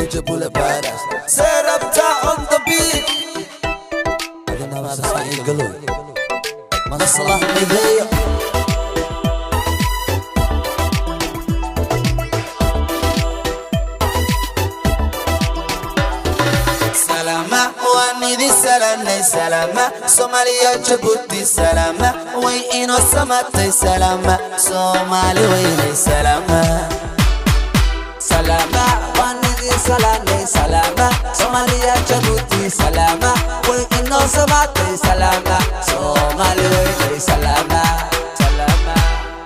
DJ Bule badass. Serabta on the beat. Adina maasas galo. Maslax mideeyo. Salama, waan idin salaanay, salama Soomaaliya, Jabuuti, salama, way inoo samatay, salama Soomaali weynay, salama. Salama, waan idin salaanay, salama Soomaaliya, Jabuuti, salama, way inoo samaatay, salama Soomaali weynay, salama, salama.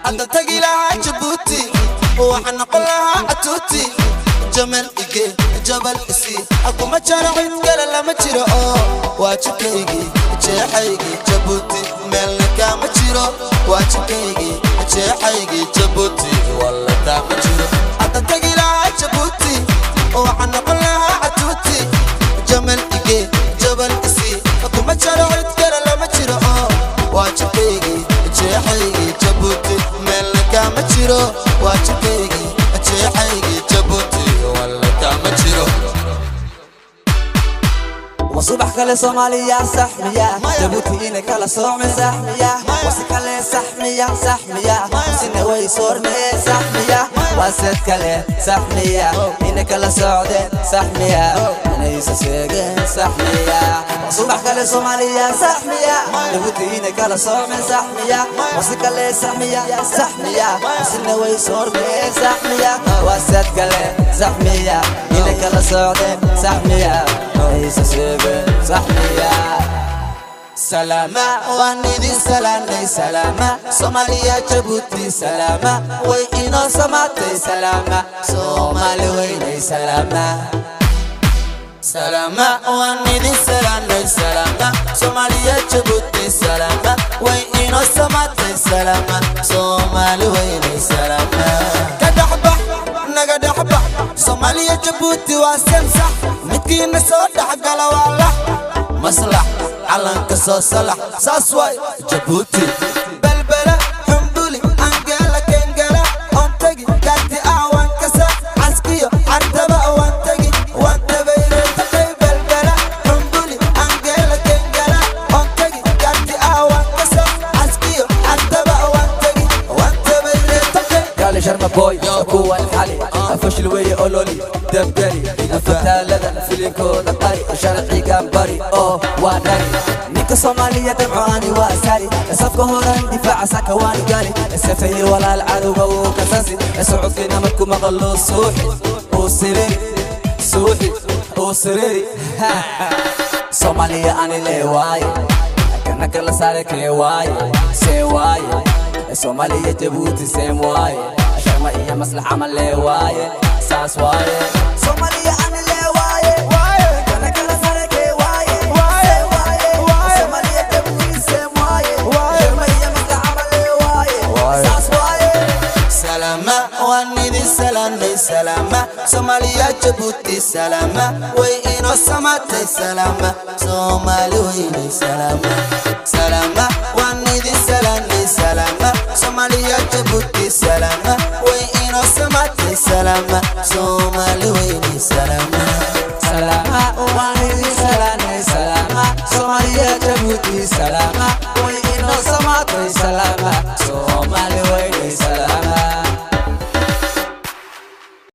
Hadda tagi lahaa Jabuuti, waxaan noqon lahaa catuuti, jamal ige jabal isi akuma jaro, cid kale lama jiro oo waa jidkaygii jeexaygii Jabuuti, meelna kaama jiro, waa jidkaygii jeexaygii Jabuuti, walla kaama jiro. Hadda tagi lahaa Jabuuti, waxaan noqon lahaa catuuti, jamal ige jabal isi akuma jaro, cid kale lama jiro oo waa jidkaygii jeexaygii Jabuuti, meelna kaama jiro, waa jidkaygii jeexaygii Jabuuti, walla kaama jiro. Waa subax kale Soomaaliya, saxmiya Jabuuti inay kala soocme, saxmiya wasi kale, saxmiya, saxmiya sina way soormee, saxmiya waa sad kale, saxmiya inay kala socdeen, saxmiya inaysa seegeen, saxmiya. Waa subax kale Soomaaliya, saxmiya Jabuuti inay kala soocme, saxmiya wasi kale, saxmiya, saxmiya sina way soormee, saxmiya waa sad kale, saxmiya inay kala socdeen, saxmiya inaysa seegeen, saxmiya. Salama, waan idin salaanay, salama Soomaaliya, Jabuuti, salama, way inoo samaatay, salama Soomaali weynay, salama. Salama, waan idin salaanay, salama Soomaaliya, Jabuuti, salama, way inoo samaatay, salama Soomaali weynay, salama. Ka dhexbax, naga dhexbax, Soomaaliya, Jabuuti waa samsax, midkiina soo dhexgala waa lax maslax, calanka soo salax, saas waay Jabuuti. Belbela, Xumbuli, Angeela, Kengela on tagi, kaarti ah waan kasa, Caskiyo Cartaba waan tagi, waan tabayreetakay. Belbela, Xumbuli, Angeela, Kengela on tagi, kaarti ah waan kasa, Caskiyo Cartaba waan tagi, waan tabayreetakay. Gaali Sharma Boy kuwan xali afashil weeye, ololi dabgeli fataalada filinkooda qari, sharcigan bari oo waa dhari, ninka Soomaaliya damco ani waa sari, safka horan difaaca saka waani gali, safeeye walaal cadowga uu kasasi, socodkiina markuu maqlo suuxi uu siriri, suuxi uu siriri. Soomaaliya ani lee waaye, kana kala saare kee waaye, see waaye Soomaaliya, Jabuuti same waaye, Sharma iyo Maslaxa ma lee waaye, saas waaye. Soomaaliya ani lee waaye, kana kala saare kee waaye, see waaye Soomaaliya, Jabuuti same waaye, Sharma iyo Maslaxa ma lee waaye, saas waaye. Salama, waan idin salaanay, salama Soomaaliya, Jabuuti, salama, way inoo samaatay, salama Soomaali weynay, salama. Salama, waan idin salaanay, salama Soomaaliya, Jabuuti, salama, way inoo samaatay, salama Soomaali.